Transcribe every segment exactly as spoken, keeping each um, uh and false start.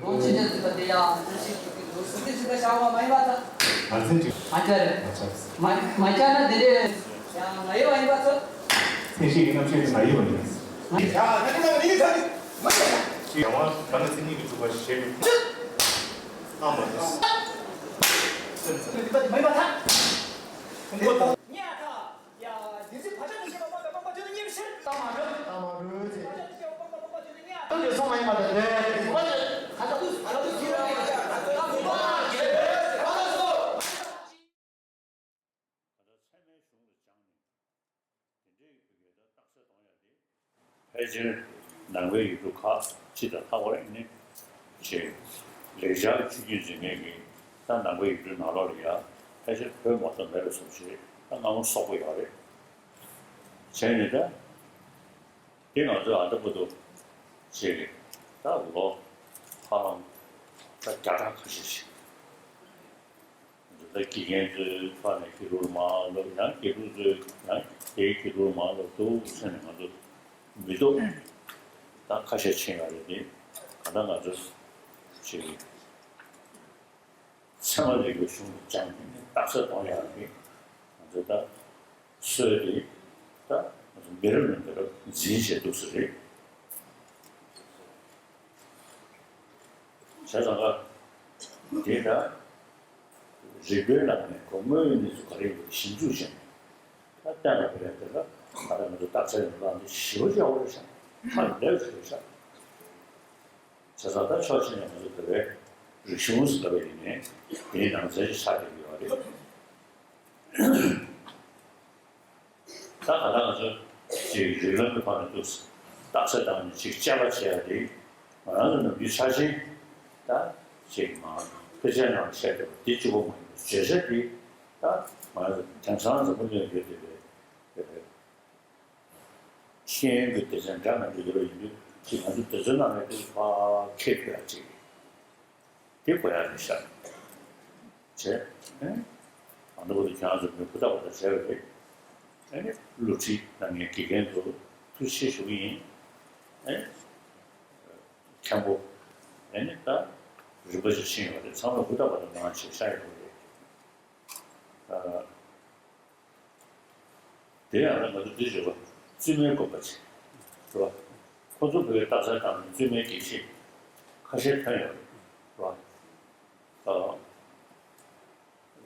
ལོ་ཕྱི་ཚེས་ཟིན་པ་དེ་ཡང་འདུ་ཤེས་ཞུ་གི་འདུག་ཟིན་ཏེ་ཟིན་པ་བྱ་བ་མ་ཡིན་པ་ཚོ། མ་ཚད་ཅིག་མ་བྱ་རེད། མ་བྱ་མ་བྱ་ན་འདི་འདྲས་ཡང་ང་ཡོད་པ་ཡིན་པ་ཚོ། ཚེ་ཤིག་གི་རྣམ་ཤེས་དེ་ང་ཡོད་པ་ཡིན། ཡ་ད་ནི་ང་ནི་ད་ནི་མ་བྱ། ཡང་བ་ད་ནི་སེམས་ཉིད་ཀྱི་ཚུགས་པ་ཞེས་པའི་ཨ་མ་དེ། མ་ཡིན་པ་ད། ཡ། འདི་ཚོའི་བར་ཆད་དུ་སྐྱེ་བ་དམག་དང་དམག་པ་ཚོ་ནི་གཉེར་ཕྱིར། ལྟ་མ་གྲོལ། ལྟ་མ་གྲོལ་ཅེས། བར་ཆད་དུ་སྐྱེ་བ་དམག་དང་དམག་པ་ཚོ་ནི་གཉེར། ལྟོས་ཀྱི་སོང་མ་ཡིན་པ་དང་འབྲེལ། ད་ལྟ་དུས་ད་ལྟ་དུས་ཚོད་རེད། ད་ལྟ་དུས་ཚོད་རེད། ད་ལྟ་དུས་ཚོད་རེད། ད་ལྟ་དུས་ཚོད་རེད། ད་ལྟ་དུས་ཚོད་རེད། ད་ལྟ་ཚད་མའི་གཞུང་ལ་སྦྱངས་ནས། དེ་འདྲའི་ཡོད་པའི་གི་ད་རྟགས་གསལ་གཏོང་ཡ་དེ། ཕལ་ཆེར་ནང་པའི་ཡིག་འབྲུ་ཁག་ཅིག་དང་ལྷག་པར་ནི་ཅིག་ལེགས་སྦྱར་ཆོས་བརྒྱུད་འཛིན་མཁན་གྱི་ད་ནང་པའི་ཡིག་འབྲུའི་ནང་ལོགས་ལ་ཡ་ཕལ་ཆེར་བོད་མ་གཏོགས་མེད་པའི་བཟོ་ཞིག་ད་སྔ་མོ་གསོག་པོ་ཡོད་རེད། བྱས་ནས་ད་དེ་ང་ཚོས་ཨ་ད་བར་དུ་ཅིག་ད་ལོ་ཧ་ལམ་ད་བརྒྱ་ཕྲག་ཁ་ཤས་ཤིག་ད་དགེ་རྒན་ཚོའི་ཕར་ནས་དགེ་ཕྲུག་ལ་མར་སློབ། ཡང་དགེ་ཕྲུག་ཚོས་ཡང་དེའི་དགེ་ཕྲུག་ལ་མར་སློབ་འདུག་ཟེར་ནས་ང་ཚོ་མི་ཐོག་ད་ཁ་ཤས་ཕྱིན་ཡོད་རེད་དེ། ད་ལྟ་ང་ཚོ་ཅིག་ཚད་མ་རིག་པའི་གཞུང་དུ་སྦྱངས་ནས་རྟགས་གསལ་གཏོང་ཡག་གི་ང་ཚོ་ད་སྲོལ་དེ་ད་ང་ཚོ་མི་རབས་ནས་མི་རབས་འཛིན་བྱས་འདུག་ས་རེད། བྱས་ཙང་ཀ་དེ་ད་རིག་པའི་ལམ་ནས་གོ་དངོས་ཡོད་གནས་ཚུལ་ག་རེ་ཡོད་པ་ཞིབ་འཇུག་བྱས་ནས་ད་གཏན་ལ་ཕབ་ཡ་དེ་ལ་ད་ལྟ་ང་ཚོ་རྟགས་གསལ་ལམ་ལམ་འདི་ཞེ་པོ་ཅིག་ཡག་པོ་རེད་ཤག་ཧ་ལས་པ་ཞིག་རེད་ཤག་བྱས་ཙང་ད་ཕྱོགས་གཅིག་ནས་ང་ཚོ་བོད་པའི་རིག་གཞུང་ཟེར་བ་ཡིན་ནའི་དེའི་ནང་ཚན་ཞིག་ཆགས་བསྡད་ཡོད་རེད། ད་ག་ད་ང་ཚོ་ཅིག་རིགས་ལམ་གྱི་བར་ན་འདུག་རྟགས་གསལ་བཏང་ནས་ཅིག་དཔྱད་པ་བྱེད་ཡ་དེ་ང་རང་ཚོ་ནམ་རྒྱུན་ཆ་ཆེན་ད་ཅིག་མ་དཔེ་ཆའི་ནང་བཤད་བསྡད་པ་དེ་གཅིག་པོ་མ་ཡིན་པར་བརྗོད་བྱ་དེ་ད་ང་རང་ཚོ་དེང་སང་འཛམ་བུ་གླིང་ཡོད་བསྡད་པའི་ཤེས་ཡོན་གྱི་སྡེ་ཚན་འདྲ་མི་འདྲ་ཡོད་པ་ཡིན་དུས་ཅིག་ང་ཚོ་དེ་ཚོའི་ནང་ནས་དེ་ཕར་ཁྱེར་ཐུབ་ཡ་ཅིག་དེ་དགོས་ཡ་རེད་ཤག་བྱས། ཨ་ནི་ཨ་ནི་བོད་དུ་ཁྱེད་རང་ཚོ་མི་ཧུར་ཐག་པ་དང་བྱས་པ་རེད། ཨ་ནི་སློབ་ཁྲིད་གནང་མཁན་དགེ་རྒན་ཚོ་ཐུགས་རྗེ་ཆེ་ཞུ་གི་ཡིན། ཨ་ནི་མཁན་པོ་ཨ་ནི་ད་རིམ་པ་ཞིག་ཕྱིན་ཡོད་རེད། ཚང་མས་ཧུར་ཐག་པ་དང་གནང་བྱས་བཞག་ཡོད་རེད། ཨ། དེ་ཡང་ན་ང་ཚོ་འདི་བརྗོད་པ་བཙུན་མའི་དགོན་པ་ཆེ་རེད་བ། ཁོ་ཚོ་བོད་རྟགས་གསལ་བཏང་ནས་བཙུན་མའི་དགེ་བཤེས་ཁ་ཤས་ཐོན་ཡོད་རེད་བ། ཨ།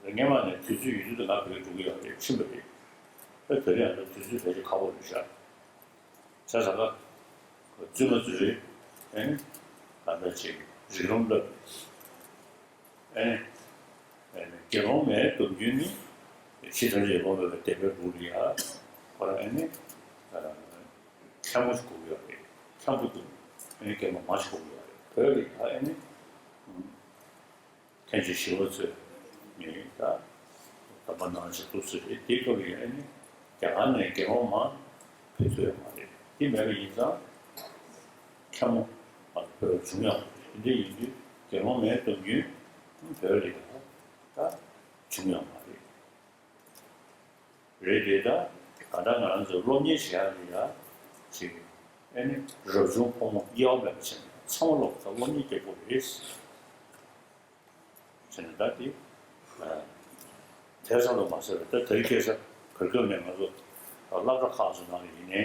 སྔན་མ་ནས་དུས་ཚོད་ཡོད་དུས་ང་བོད་འགྲོ་གི་ཡོད་རེད། ཕྱིན་པ་རེད། ཨ་དེ་རིང་ཡང་ན་དུས་ཚོད་ཕལ་ཆེར་ཁག་པོ་རེད་ཤག་བྱས་ཙང་ཀ་བཙུན་མ་ཚོས་ཨེ་ནི་ད་ལྟ་ཅིག་རིགས་ལམ་བསླབ། ཨེ་ནི་ཨེ་ནི་དགེ་སློང་མའི་སྡོམ་རྒྱུན་ནི་ཕྱི་དང་རིགས་ལམ་བསླབ་པའི་སྡེ་པའི་ལུགས་ལ་ཡ་ཁོ་རང་ཨེ་ནི་མཁན་མོ་ཞིག་དགོས་ཀྱི་ཡོད་རེད། མཁན་པོ་འདུག་ཨེ་ནི་རྒན་མོ་མ་ཞིག་དགོས་ཀྱི་ཡོད་རེད། བོད་ལ་ཡ་ཨེ་ནི། མཁན་ཆེན་ཞི་བ་འཚོས་ནས་ད་དམ་པ་གནང་བྱས་འདུག་ཟེར་རེད། དེའི་སྐབས་ལ་ཡང་ཨ་ནི་རྒྱ་གར་ནས་དགེ་སློང་མ་ཕེབས་ཐུབ་ཡོད་མ་རེད། དེ་མེད་པ་ཡིན་ཙང་མཁན་མོ་མ་བོད་བྱུང་ཡོད་མ་རེད། དེ་འདྲ་ཡིན་དུས་དགེ་སློང་མའི་སྡོམ་རྒྱུན་བོད་ལ་ཡང་ད་བྱུང་ཡོད་མ་རེད། རེད་དེ་ད་ག་ད་ང་རང་ཚོ་སློབ་གཉེར་བྱེད་ཡག་ལ་ཡ་ཅིག་ཨ་ནི་རབ་བྱུང་ཕོ་མོ་དབྱེ་བ་མེད་པ་བྱས་ནས་ཚང་མ་སློབ་ད་སློབ་གཉེར་རྒྱག་དགོས་རེད། བྱས་ནས་ད་དེ། དེ་ཙམ་དུ་མ་ཟད་པར་ད་དེ་རིང་ཁ་སང་གར་སྐབས་ནས་ང་ཚོ་སློབ་གྲྭ་ཁག་ཚོ་ནང་ལ་ཡིན་ནའི་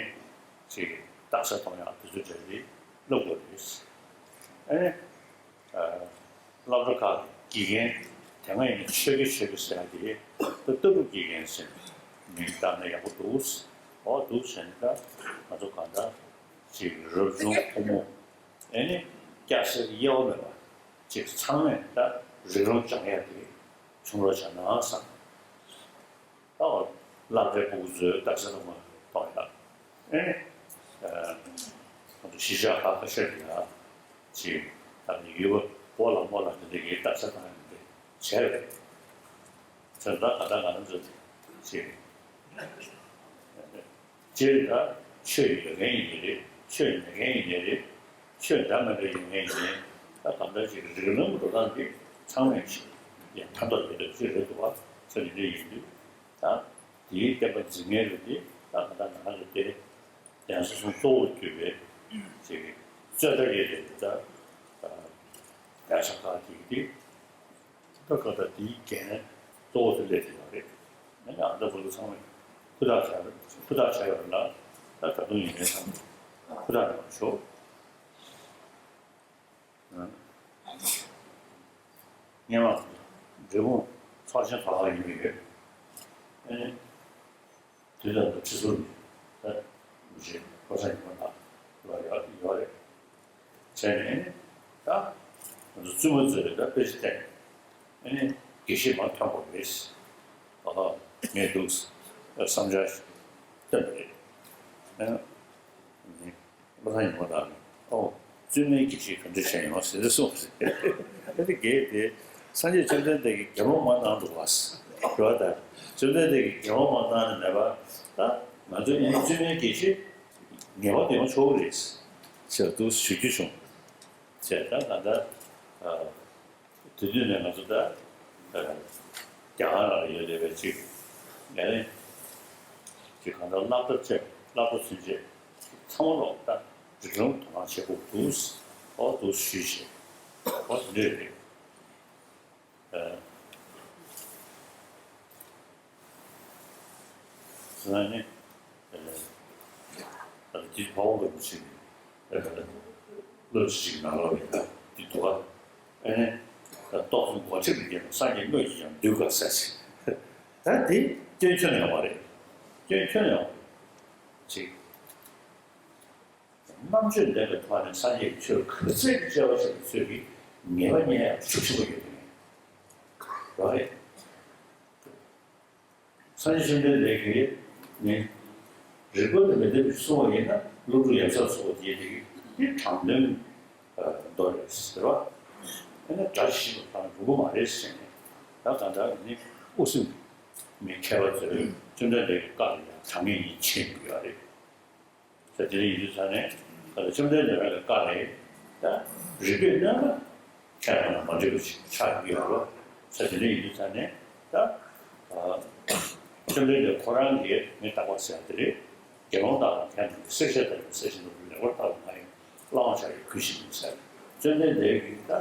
ཅིག་རྟགས་གསལ་གཏོང་ཡག་དེ་ཚོ་གྲས་དེ་སློབ་དགོས་རེད། ཨ་ནི། སློབ་གྲྭ་ཁག་གི་དགེ་རྒན་དེ་སྔ་ཡིན་ན་ཆོས་དགེ་ཆོས་དགེ་ཟེར་ཡག་དེ་ད་ལྟ་ལྟ་གྲུབ་དགེ་རྒན་ཟེར་ནས་མིང་བཏགས་ན་ཡག་པོ་འདུག་འོ་འདུག་བྱས་ནས་ད་ང་ཚོ་གང་ལྟར་ཅིག་རབ་བྱུང་ཕོ་མོ་ཨེ་ནི་སྐྱ་སེར་དབྱེ་བ་མེད་པ་ཅིག་ཚང་མས་ད་རིགས་ལམ་སྦྱང་ཡག་དེ་བྱུང་རོགས་བྱས་ན་བསམ། ད་བར་སློབ་གྲྭའི་ཕྲུ་གུ་ཚོའི་རྟགས་གསལ་གཏོང་བ་གཏོང་ཡག་ཨེ་ནི་ང་ཚོ་གཞིས་ཆགས་ཁག་ཁ་ཤས་ལ་ཡ་ ཅེས་ད་ནི་ཡུལ་པོ་ལ་མོ་ལ་འདི་འདྲ་གི་རྟགས་ཆ་དང་འདི་བྱས་རེད། ཚེ་ད་ག་ད་ང་རང་ཚོ་ཅེས་སྤྱིར་ད་ཆོས་ཡོད་མཁན་ཡིན་རེད། ཆོས་མེད་མཁན་ཡིན་རེད། ཆོས་འདྲ་མི་འདྲ་ཡོད་མཁན་ཡིན། ད་གང་ལྟར་ཅིག་རིགས་ལམ་འགྲོ་སྟངས་འདི་ཚང་མས་ཅིག་ཡང་ཕན་ཐོགས་ཡོད་འདོད་ཅིག་རེད་འདུག་བ། ཚེ་འདི་འདྲ་ཡིན་དུས་ད་དེའི་བསྟན་པ་འཛིན་མཁན་རེད་དེ། ད་ག་ད་ང་རང་ཚོ་དེ་ཡང་སོ་སོ་གཙོ་བོར་གྱུར་པའི་ཅིག་རྩོད་གྲྭ་ཡོད་རེད་ད། ཡང་ཤ་ཁག་དེ་དེ། ད་ག་ད་དེའི་འགན་གཙོ་བོ་དེ་སླེབས་ཡོད་རེད། ཨ་ནི་ཨ་མདའ་བུ་ཚང་མས་ཧུར་ཐག་བྱས་ཧུར་ཐག་བྱས་ཡོད་ལ། ད་ད་དུང་ཡིན་ནའི་ཚང་མས་ཧུར་ཐག་གནང་ཤོག་སྔོན་མ་འབྲས་སྤུངས་ཚོགས་ཆེན་ཐོག་ལ་ཡིན་པ་ཡོད། ཨ་ནི། དུས་ལྟར་དུ་ཁྲི་ཟུར་ནས་ད་མི་ཆེན་ལྷོ་བཟའ་ཉི་མ་དང་ལ་ཡོད་ཡོད་རེད། བྱས་ནས་ད་ང་ཚོ་བཙུན་མ་ཚོས་ད་དཔེ་ཆ་བལྟས་ནས་ཨ་ནི་དགེ་བཤེས་མར་ཐོན་དགོས་རེད། ཨ་ངས་འདུག་བསམ་འཆར་ཞིག་བཏོན་པ་རེད། ཨ་ནི། བློ་བཟང་ཉི་མ་དང་ཨོ། བཙུན་མའི་དགེ་བཤེས་ག་འདྲ་བྱས་ཡོང་ཟེར་ཏེ་གསུངས་ཟེར། ཨ་ནི་དགེ་དེ་སངས་རྒྱས་བཅོམ་ལྡན་འདས་ཀྱིས་དགེ་སློང་མ་གནང་འདུག་བ། རེད་བ། ད་བཅོམ་ལྡན་འདས་ཀྱིས་དགེ་སློང་མ་གནང་ནས་མེད་པ། ད་ང་ཚོ་ཡིན་བཙུན་མའི་དགེ་བཤེས་ངེས་པར་དུ་ཡོང་ཆོག་གི་རེད་ཟེར་འདུག་ཞུ་རྒྱུ་བྱུང་། བྱས་ད་ང་ད། དེ་དུས་ནས་ང་ཚོ་ད་རྒྱ་གར་ལ་ཡོད་བསྡད་པའི་ཅིག་ངས་ཅིག་གང་ལྟར་བསླབ་གྲྭ་བཅས་བསླབ་གྲྭ་ཚུན་ཆད་ཚང་མ་ལོག་ད་རིགས་ལམ་དོ་སྣང་བྱེད་དགོས་འདུག་ཨོ་འདུག་ཞུས་བྱས་ཨོ་དེ་འདྲས་རེད། ཟེར་ན་ནི། ཨ་ནི་དེ་ཕ་བོང་གི་ཅིག་བློ་ཅིག་ནང་ལོགས་ལ་ཡ་དེ་འདུག་ཨ། ཨ་ནི་ད་རྟོགས་ལྡན་སྒོ་ཁྲི་ལ་བསྐྱལ་ན་སངས་རྒྱས་དངོས་ཀྱིས་ཀྱང་འདུལ་དཀའ་ཟེར་ཅིག་ད་དེ་སྐྱོན་ཁྱོན་ནས་ཡོང་བ་རེད། སྐྱོན་ཁྱོན་ནས་ཡོང་བ་ཅིག་རྣམ་དཔྱོད་ལྡན་པའི་ཐོག་ནས་སངས་རྒྱས་ཀྱི་ཆོས་ག་ཚད་ཀྱི་དཔྱད་པ་བྱས་པའི་ཚོད་ཀྱིས་ངེས་པ་རྙེད་ཡག་ཤུགས་ཆེན་པོ་ཡོད་པ་རེད། རོ་རེད། སངས་རྒྱས་བཅོམ་ལྡན་འདས་ཀྱིས་ནི་རིགས་པ་དང་མི་ལྡན་པའི་གསུང་བ་ཡིན་ན་སློབ་ཕྲུག་ཡབ་ཆགས་ཚོགས་པ་དེ་དེ་དེ་དྲང་དོན་མདོ་རེད་ཟེར་བ། ཨ་ནི་སྒྲ་ཞིག་དང་རུང་གི་མ་རེད་ཟེར་ནས་ད་གང་ལྟར་ནི་དབུ་སེམས་མི་མཁས་པ་ཚོས་བཅོམ་ལྡན་འདས་ཀྱི་བཀའ་ལ་ཡང་དྲང་ངེས་ཡིན་ཕྱིན་ཡོད་རེད། ས་དེ་འདྲ་ཡིན་དུས་ཙང་ནས་ད་བཅོམ་ལྡན་འདས་རང་གི་བཀའ་ལས་ད་རིགས་པས་གནོན་ན་ཁྱད་པར་མ་འགྲིག་པ་ཞིག་ཆགས་ཡོང་གི་ཡོད་རེད། ས་དེ་འདྲ་ཡིན་དུས་ཙང་ནས་ད་བཅོམ་ལྡན་འདས་ཁོ་རང་གིས་མི་རྟག་པ་ཟེར་བ་དེ་རེད། དགེ་སློང་དག་དང་ཁྱད་མེད་པའི་གསེར་ཞལ་ལྟ་བུའི་ས་གཞི་ནོར་བུའི་ལེགས་པར་བརྟགས་པ་ང་ཡི་བླ་མ་ཆགས་ཡི་གུས་ཤིང་ཟེར། བཅོམ་ལྡན་འདས་ཀྱིས་ད་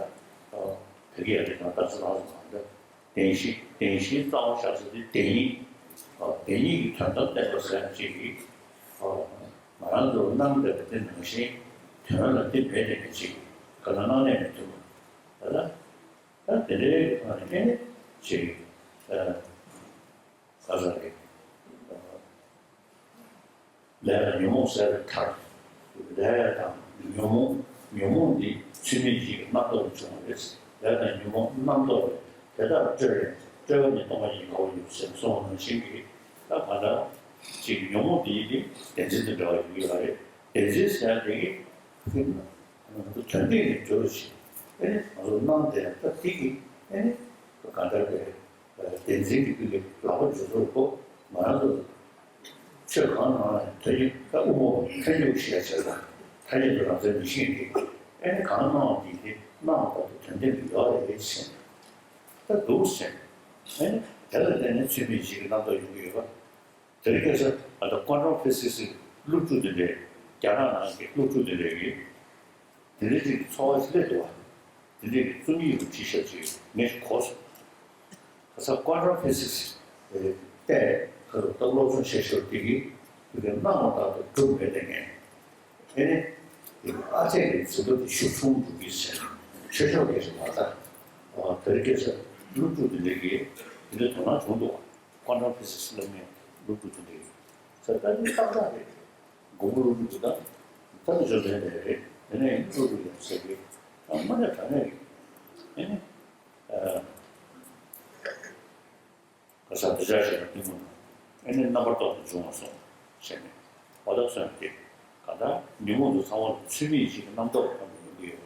བོད་ཀྱི་ཡ་གི་ནང་ལྟ་ཚུལ་ལ་སོགས་པ་འདི། བདེན་བཞི། བདེན་བཞིའི་རྩ་བ་བཞག་ཚུལ་དེ་བདེན་གཉིས། བདེན་གཉིས་ཀྱི་དོན་དམ་བསྟན་པ་ཟེར་ཡག་ཅིག་གིས་ང་རང་ཚོར་གནང་བསྡད་པ་དེ་ནང་བཞིན་དོན་ལ་དེ་མེད་དེ་ནས་ཅིག་ག་ལ་གནང་ནས་མི་ཐུབ་པ། ད་ད་དེ་འདྲའི་ཐོག་ནས་ཨེ་ནི་ཅིག་ག་ས་རེད། ལས་དང་ཉོན་མོངས་ཟད་པའི་མཐར། ལས་དང་ཉོན་མོངས། ཉོན་མོངས་འདི་ཚུལ་མིན་བཞི་གི་རྣམ་རྟོག་ལས་བྱུང་བ་རེད། ལས་དང་ཉོན་མོངས་རྣམ་རྟོག་ལས་དེ་དག་སྤྲོས་པས་སྤྲོས་པ་ཉིད་སྟོང་པ་ཉིད་ངོ་བོར་འགྱུར་ཟེར་གསུངས་པ་ནང་བཞིན་གྱི་ད་ག་འདྲ་ཅིག་ཉོན་མོངས་འདི་ནི་བདེན་འཛིན་དང་འབྲེལ་བ་ཡོད་ཀྱི་ཡོད་རེད། བདེན་འཛིན་ཟེར་ཡག་དེ་གི་ང་ཚོ་དོན་སྟེང་ནས་འགྱུར་བ་ཞིག་ཨེ་ནི་ང་ཚོ་སྣང་དེ་ད་དེ་གི་ཨེ་ནི་ག་འདྲ་རེད། བདེན་འཛིན་གྱི་ཀུན་གྱི་ལག་པ་འཇུ་ཚུལ་གོ། ང་རང་ཚོ་ཆོས་གང་གནང་ན་ཐ་སྙད་ད་དབུ་མ་ཐལ་འགྱུར་ཞེས་བྱ་དང་ཐ་སྙད་དུ་རང་མཚན་མི་ཤེས་ཏེ་ཨེ་ནི་གང་གནང་བ་དེ་དེ་གནང་བ་ལྟར་དུ་དོན་ལྡན་དུ་ཡོད་རེད་ཟེར་ད་འདུག་ཟེར། ཨེ་ནི་དེ་ལ་བརྟེན་ནས་ཚུལ་མིན་བཞི་གི་རྣམ་རྟོག་ཡོང་གི་ཡོད་པ། དེ་རིང་ཁ་སང་ང་ཚོ་ཀོན་ཊམ་ཕི་སིག་སི་སློབ་ཕྲུག་དེ་འདྲས་རྒྱ་ནག་ནང་གི་སློབ་ཕྲུག་དེ་འདྲས་ཀྱིས། དེ་འདྲའི་ཅིག་གི་ཚོར་བ་ཞིག་སླེབས་འདུག་བ། དེ་འདྲའི་གི་རྩོམ་ཡིག་རུ་བྲིས་ཤག་ཅིག་ངས་ཞིག་གོ་སོང་། ཁ་སང་ཀོན་ཊམ་ཕི་སིག་སི་བལྟས་ཁ་ཐུག་ད་སློབ་སྦྱོང་བྱེད་ཞོར་དེ་གི་དེ་གི་སྣང་བ་ལྟར་དུ་གྲུབ་མེད་དེ་ངས་ཨེ་ནི་ཨ་ཅག་གི་འཛིན་པ་དེ་ཤུགས་ཆུང་འགྲོ་གི་ཟེར་ཆོས་ཕྱོགས་ཀྱི་རེད་མ་ད་དེ་རིང་ཁ་སང་སློབ་ཕྲུག་དེ་འདྲའི་གི་དེ་འདྲའི་དོ་སྣང་བྱུང་འདུག་བ། ཀོན་ཊམ་ཕི་སིག་སི་སློབ་མའི་སློབ་ཕྲུག་དེ་འདྲའི་གི་ཟེར་ད་ནི་ཏག་ཏག་རེད། མགོན་པོ་ཀླུ་སྒྲུབ་ཀྱི་ད་ད་ནི་འབྱོར་ལྡན་ལས་རེད། དེ་ནས་ཀླུ་སྒྲུབ་ཡང་ཟེར་གི་ད་མ་ནས་ག་ནས་རེད། ཨེ་ནི་ག་ས་འདི་ཅག་ཞིག་ལ་གཏིང་མོ་ན་ཨེ་ནི་རྣམ་པར་རྟོག་པ་འབྱུང་བ་སོང་ཟེར་ནས་འོ་ད་སོང་སྟེ་ག་ད་ཉོན་མོངས་དུ་ཚང་བ་ལ་ཚུལ་མིན་ཞིག་གི་རྣམ་རྟོག་གི་ཁམས་སུ་ཡོང་གི་ཡོད།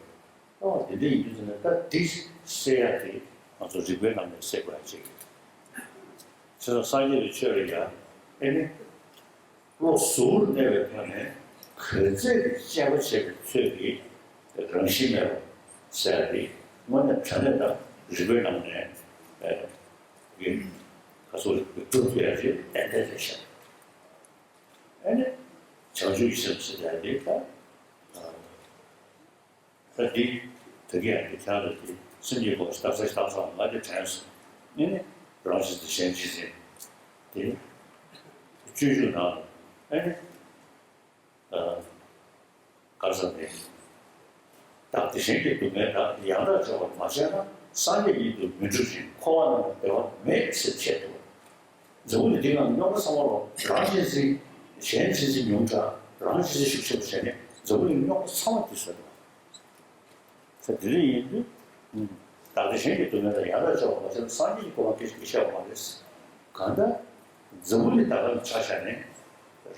ལྟ་བ་དེ་འདྲ་ཡིན་དུས་ཙམ་ནས། ད་འདི་སེལ་ཡ་དེ་ང་ཚོ་རིག་པའི་ནང་ནས་སེལ་དགོས་ཡ་ཅིག་རེད། བྱས་ཙང་སངས་རྒྱས་པའི་ཆོས་ལ་ཡ་ཨེ་ནི། བློ་གཟུ་བོར་གནས་པའི་ཐོག་ནས་གར་མཛད་ཀྱི་དཔྱད་པ་བྱས་པའི་ཚོད་ཀྱིས་རང་བཞིན་མེད་པ་ཟེར་ཡ་དེ་དངོས་གནས་དྲང་གནས་དང་རིག་པའི་ནང་ནས་ཨེ་གི་ག་ཚོད་སྒྲུབ་ཐུབ་ཡ་དེ་ཏན་ཏན་རེད་ཤག་ཨེ་ནི་བྱང་ཆུབ་ཀྱི་སེམས་ཟེར་ཡ་དེ་ད། ད་འདི་ད་གིན་ཡང་འདི་ཁྱེད་རང་ལ་དེ་སེམས་ཀྱི་སྒོ་ཞིག་བཏབ་ས་ཞིག་བཏབ་ས་ང་དེ་དྲན་སོང་། ཨེ་ནི་རང་བཞིན་དེ་གཞན་གཅེས་འཛིན་དེ་སྤྱོད་འཇུག་ནང་ལ་ཨེ་ནི་ག་རེ་ཟེར་ནས། བདག་བདེ་གཞན་གྱི་སྡུག་བསྔལ་དག །ཡང་དག་བརྗོད་པར་མ་བྱས་ན། སངས་རྒྱས་ཉིད་དུ་མི་འགྲུབ་ཅིང་། །འཁོར་བ་རྣམས་ལས་འདའ་བ་མེད། །ཟེར་འཆད་དོ། འཛམ་བུ་གླིང་འདི་སྒང་རྙོག་དྲ་ཚང་མ་ལོ་རང་གཅེས་འཛིན་གཞན་གཅེས་འཛིན་ཉུང་དྲགས་རང་གཅེས་འཛིན་ཤུགས་ཆེ་བ་བྱས་ནས་འཛམ་བུ་གླིང་རྙོག་དྲ་ཚང་མ་འདི་བཟོས་འདུག་ས་དེ་རིང་ཡིན་དུས། བདག་བདེ་གཞན་གྱི་སྡུག་བསྔལ་དང་ཡང་དག་བརྗོད་པར་མ་བྱས་ན། སངས་རྒྱས་ཀྱི་གོ་འཕང་སྐད་ཅིག་གིས་ཤར་བ་མ་རེད། གང་ལྟར་འཛམ་བུ་གླིང་ད་ག་ནས་ཆ་བཞག་ནས་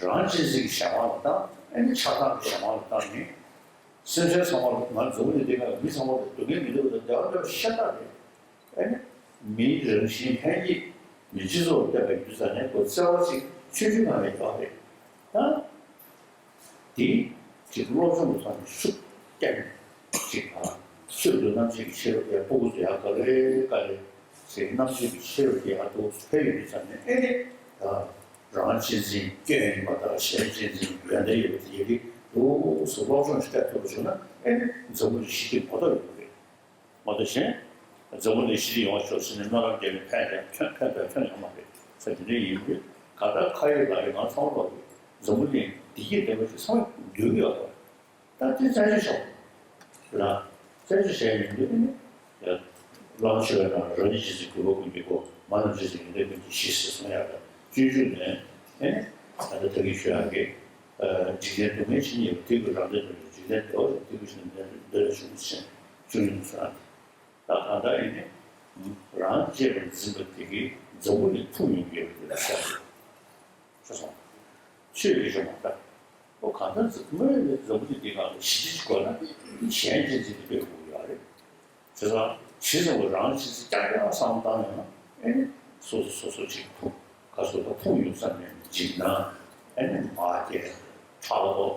རང་གཅེས་འཛིན་གྱི་གཞན་དབང་ལ་བཏང་། ཨེ་ནི་ཆགས་སྡང་གི་གཞན་དབང་ལ་བཏང་ནས། སེམས་ཅན་ཚང་མ་ལ་ང་འཛམ་བུ་གླིང་འདི་སྒང་མི་ཚང་མ་ལ་སྡུག་བསྔལ་མི་འདོད་པ་དང་བདེ་བ་འདོད་པ་ཤ་སྟག་རེད། ཨེ་ནི་མིའི་རང་བཞིན་ལྷན་སྐྱེས་མི་སྤྱི་ཚོགས་ལ་བསྟན་པ་ཡིན་དུས་ཙང་ནས་ཁོ་བརྩེ་བ་ཅིག་ཆུང་ཆུང་ནང་ནས་ཡོད་རེད། ད་འདི་ཅིག་སློབ་སྦྱོང་གི་ཐོག་ནས་ཤུགས་བསྐྱེད་ཅིག་དང་། ཆོས་སུ་རྣམ་འབྱེད་ཀྱི་ཤེས་རབ་ཡར་སྤུ་གུ་ཚོ་ཡར་ག་ལེ་ག་ལེ་ཞིག་རྣམ་འབྱེད་ཀྱི་ཤེས་རབ་ཡར་འདུག་འཕེལ་ཡོང་དུས་ཙང་ནས། ཨེ་ནི་ད་རང་གཅེས་འཛིན་སྐྱོན་ཡིན་པ་དང་གཞན་གཅེས་འཛིན་ཡོན་ཏན་ཡོད་པ་དེ་ཡི་རིགས་འདུག་སེ་སློབ་སྦྱོང་ཞིག་སྤྲད་ཐུབ་པ་བྱུང་ན། ཨེ་ནི་འཛམ་བུ་གླིང་ཞི་བདེ་གོ་ཐོག་ཡོང་གི་རེད། མ་གཏོགས་གཞན། འཛམ་བུ་གླིང་ཞི་བདེ་ཡོང་བ་ཤོག་ཟེར་ནས་སྨོན་ལམ་རྒྱག་མཁན་ཕན་ཀྱང་ཁྱོན་ཕན་པའི་ཁྱོན་ཡོད་མ་རེད། ས་དེ་འདྲ་ཡིན་དུས་གང་ལྟར་ཁ་ཡོད་ལག་ཡོད་ང་ཚང་མ་ལོག་གི་འཛམ་བུ་གླིང་བདེ་སྐྱིད་ལྡན་པ་ཞིག་ཚང་མ་འདོད་ཀྱི་ཡོད་རེད། ད་དེ་བཙན་བྱོལ་ཤོག་ལ་བཙན་བྱོལ་བྱས་ཡིན་དུས་ནི། ཡ། བླ་མ་མཆོད་པའི་ནང་རང་ཉིད་གཅེས་འཛིན་གུས་པ་ཀུན་གྱི་སྒོ། མ་རྣམས་གཅེས་འཛིན་ཡོན་ཏན་ཀུན་གྱི་གཞི་ཟེར་གསུངས་ཡག་དང་སྤྱོད་འཇུག་ནས། ཨེ་ནི་ད་ལྟ་ད་གིན་ཞུ་ཡག་གི། འཇིག་རྟེན་སྡུག་བསྔལ་ཇི་སྙེད་པ། །དེ་ཀུན་རབ་འབྱམས་ཐོབ་པའི་ཕྱིར། །འཇིག་རྟེན་བདེ་བ་ཡོད་པ། །དེ་ཀུན་ཞི་བདེ་འདོད་ལས་བྱུང་། །ཞེས་སྤྱོད་འཇུག་ནས་གསུངས་ཡག་དེ། ད་གང་ལྟར་ཡིན་ནི། རང་གཅེས་པར་འཛིན་པ་དེ་གིས་འཛམ་བུ་གླིང་ཕུང་ཡོང་གི་ཡོད་པ་དེ་ལ་ཤར་ཡོད། ཤེས་སོང་། ཆོས་ཀྱི་སྦྱོང་བ་ལྟར། ཨོ་གང་ལྟར་འཛམ་དངོས་ཡོད་འཛམ་བུ་གླིང་འདི་སྒང་ལ་ཞི་བདེ་ཅིག་དགོས་ན་གཞན་གཅེས་འཛིན་དེ་དགོས་ཀྱི་ཡོད་རེད། བྱས་ཙང་ཇི་ཙམ་གྱིས་རང་གཅེས་འཛིན་རྐྱང་རྐྱང་བསམ་བློ་བཏང་ཡོང་ན། ཨེ་ནི་སོ་སོ་སོ་སོ་ཅིག་ཕུང་ག་སོ་ད་ཕུང་ཡོང་ས་ནས་འཇིགས་སྣང་། ཨེ་ནི་མ་རྒྱས་ཕྲག་དོག་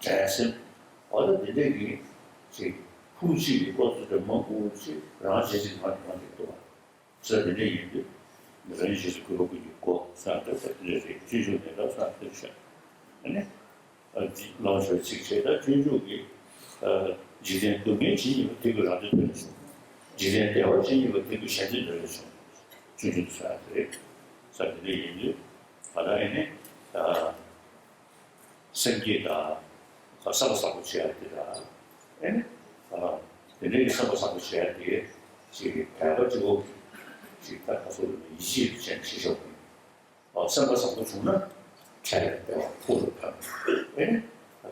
འགྲན་སེམས། འོ་ད་འདི་འདྲས་ཀྱི་ཅིག་ཕུང་གཅིག་གི་སྐོར་ཚོ་དེ་མང་པོ་ཅིག་རང་གཅེས་འཛིན་མ་ཡོང་གི་འདུག་བ། ས་དེ་འདྲ་ཡིན་དུས། རང་གཅེས་འཛིན་གུས་པ་ཀུན་གྱི་སྒོ་ཟེར་ཡག་དེ་ས་དེ་འདྲ་རེད། སྤྱོད་འཇུག་ནས་ད་ས་དེ་བཤད། ཨ་ནི། ཨ་ལོངས་སྤྱོད་ཚིགས་བཅད་ད་སྤྱོད་འཇུག་གི། ཨ་འཇིག་རྟེན་སྡུག་བསྔལ་ཇི་སྙེད་པ། །དེ་ཀུན་རབ་འབྱམས་ཐོབ་པའི་ཕྱིར། །འཇིག་རྟེན་བདེ་བ་ཇི་སྙེད་པ། །དེ་ཀུན་གཞན་དོན་འདོད་ལས་བྱུང་། །སྤྱོད་འཇུག་ཟེར་ཡག་དེ་རེད། ས་དེ་འདྲ་ཡིན་དུས་ད་ལྟ་ཨ་ནི། ཨ། སེམས་བསྐྱེད་དང་། བསམ་པ་བཟང་པོ་བྱེད་ཡག་དེ་དང་། ཨེ་ནི། དེ་འདྲའི་བསམ་པ་བཟང་པོ་བྱེད་ཡག་དེ་ཅིག་དད་པ་གཅིག་པོ་ཅིག་ད་ག་ཚོད་ཡིད་ཆེས་ཅན་བྱེད་ཆོག་གི། བསམ་པ་བཟང་པོ་བྱུང་ན་འཕྲལ་ལ་དད་པ་ཕུགས་སུ་ཕེབས། ཨེ་ནི།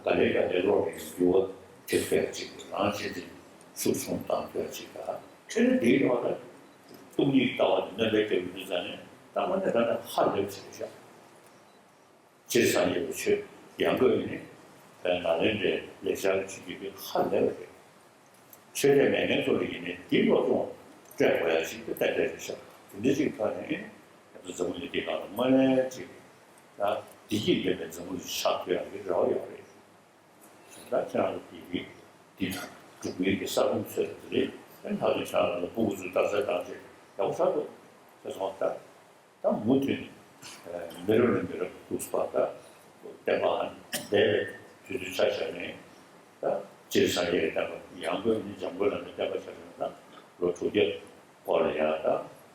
ག་ལེ་ག་ལེ་བློ་ནས་འགྱུར་བ་དེ་ཕེབས། ཅིག་རང་གཅེས་འཛིན་ཤུགས་ཆུང་བཏང་ཐུབ་ཡག་ཅིག་དང་། ཨེ་ནི་དེའི་ཐོག་ལ་སྟོང་ཉིད་ལྟ་བ་དེ་སྣོན་པ་བརྒྱབ་ཡོང་དུས་ཙང་ནས་ད་དངོས་གནས་དྲང་གནས་ཧ་ལས་པ་ཞིག་རེད་ཤག་སྤྱིར་སངས་རྒྱས་པའི་ཆོས་ཡང་སྒོས་ནི་ནཱ་ལེནྡྲའི་ལེགས་སྦྱར་གྱི་ཆོས་བརྒྱུད་པའི་ཧ་ལས་པ་རེད། ཆོས་དད་མེད་མཁན་ཚོ་ལ་ཡིན་ནའི་འདི་སློབ་སྦྱོང་སྤྲད་དགོས་ཡག་ཅིག་ཏུ་ཏན་ཏན་རེད་ཤག་དེ་འདྲ་ཅིག་ཐོག་ནས་ང་ཚོ་འཛམ་བུ་གླིང་འདི་སྒང་ལ་དངོས་གནས་ཅིག་ད་བདེ་སྐྱིད་ལྡན་པའི་འཛམ་བུ་གླིང་ཆགས་ཐུབ་ཡག་གི་རེ་བ་ཡོད་རེད། ད་ཁྱེད་རང་ཚོ་དེ་འདི་འབྲུག་པའི་གི་ས་ཁོངས་ཚོད་རེད། ཨ་ནི་ད་དུང་ཁྱེད་རང་ཚོ་ལ་སྤུ་གུ་ཚོའི་རྟགས་གསལ་བཏང་བྱས་ཡག་པོ་ཆགས་འདུག་ཟེར་སོང་ད། ད་མུ་མཐུད་ནས་མི་རབས་ནས་མི་རབས་ཐུགས་སྤ་ད་བསྟན་པ་འདས་པའི་དུས་ཚོད་ཆ་བཞག་ནས། ད་སྤྱིར་སངས་རྒྱས་ཀྱི་བསྟན་པ་ཡང་སྒོས་ནི་འཇམ་མགོན་བླ་མའི་བསྟན་པ་ཆ་བཞག་ན་ད་ལོ་དྲུག་བརྒྱ་སྐོར་ལ་ཡ་ད་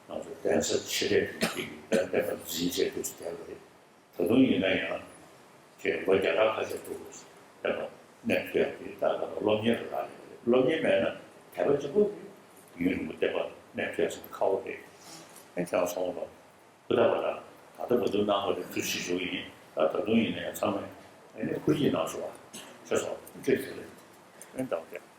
ང་ཚོ་གདན་ས་ཆེ་གྲས་དེ་གཅིག་གིས་ད་བསྟན་པ་འཛིན་བྱས་ཐུགས་སུ་བསྟན་པ་རེད། ད་དུང་ཡིན་ན་ཡང་ཁྱེད་ལོ་བརྒྱ་ཕྲག་ཁ་ཤས་འདུག་བསྟན་པ་གནས་ཐུབ་ཡག་དེ་ད་ག་ལ་སློབ་གཉེར་ལ་རག་ལས་པ་རེད། སློབ་གཉེར་མེད་ན་དད་པ་གཅིག་པོ་གིས་ཡུན་རིང་པོ་བསྟན་པ་གནས་ཐུབ་ཡག་ཟེར་ན་ཁག་པོ་རེད། ཨེ་ཁྱེད་རང་ཚོ་ལ་ཕུ་ཐག་པ་དང་ད་ལྟ་མ་ཐུག་གནང་བ་རེད། ཐུགས་རྗེ་ཆེ་ཞུ་གི་ཡིན། ད་ད་དུང་ཡིན་ན་ཡང་ཚང་མས་ཨེ་ནས་ཁུར་གྱིས་གནང་སོང་བ་ཆེ་སོང་། ཐུགས་རྗེ་ཆེ་རེད། ཨེ་འདྲ་བོ་རེད།